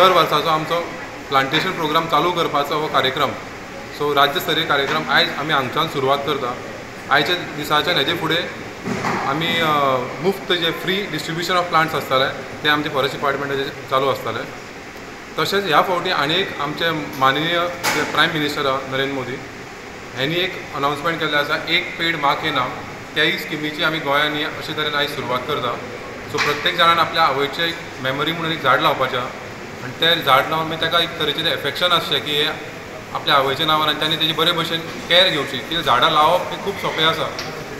दर वर्साचो आमचो प्लांटेशन प्रोग्राम चालू करपाचो हो कार्यक्रम. सो राज्य स्तरीय कार्यक्रम आयज आमी हांगच्यान सुरवात करता. आयच्या दिसाच्यान हेजे फुडें आमी मुफ्त जे फ्री डिस्ट्रिब्युशन ऑफ प्लांट्स आसतले ते आमचे फॉरेस्ट डिपार्टमेंटाचे चालू आसतले. तशेंच ह्या फावटी आनी एक आमचे माननीय जे प्रायम मिनिस्टर आहा नरेंद्र मोदी ह्यांनी एक अनाउन्समेंट केल्लें आसा, एक पेड माँ के नाम, त्याही स्किमीची आमी गोंयांनी अशे तरेन आयज सुरवात करता. सो प्रत्येक जाणान आपल्या आवयचे एक मेमरी म्हणून एक झाड लावपाचें आनी तें झाड लावन मागीर ताका एक तरेचें एफेक्शन आसचें की हे आपल्या आवयच्या नांवान आनी ताणें तेजी बरे भशेन कॅर घेवची. कित्याक झाडां लावप हें खूब सोंपें आसा.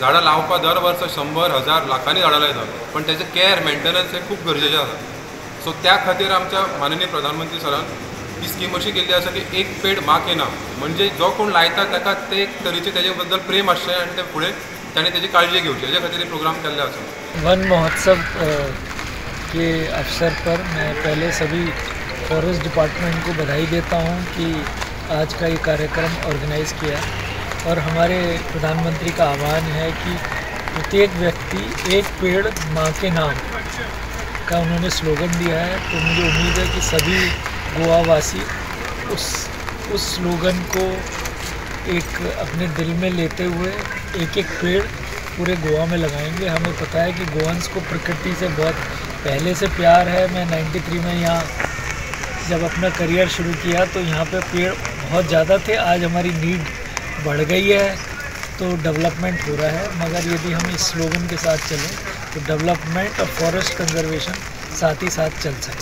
झाडां लावपाक दर वर्सा 100, 1000 लाखांनी झाडां लायतात, पण तेचें कॅर मेंटेनन्स हें खूब गरजेचें आसा. सो त्या खातीर आमच्या माननीय प्रधानमंत्री सरान ही स्कीम अशी केल्ली आसा की एक पेड माँ के नाम, म्हणजे जो कोण लायता ताका ते एक तरेचें तेजे बद्दल प्रेम आसचें आनी ते फुडें ताणें तेजी काळजी घेवची, हेजे खातीर प्रोग्राम केल्ले आसा. वन महोत्सव के अवसर पर मैं पहले सभी फॉरेस्ट डिपार्टमेंट को बधाई देता हूँ कि आज का ये कार्यक्रम ऑर्गेनाइज़ किया और हमारे प्रधानमंत्री का आह्वान है कि प्रत्येक व्यक्ति एक पेड़ माँ के नाम का उन्होंने स्लोगन दिया है। तो मुझे उम्मीद है कि सभी गोवावासी उस स्लोगन को एक अपने दिल में लेते हुए एक एक पेड़ पूरे गोवा में लगाएंगे। हमें पता है कि गोवंस को प्रकृति से बहुत पहले से प्यार है। मैं 93 में यहाँ जब अपना करियर शुरू किया तो यहाँ पे पेड़ बहुत ज़्यादा थे। आज हमारी नीड बढ़ गई है तो डेवलपमेंट हो रहा है, मगर यदि हम इस स्लोगन के साथ चलें तो डेवलपमेंट और फॉरेस्ट कंजर्वेशन साथ ही साथ चल सके।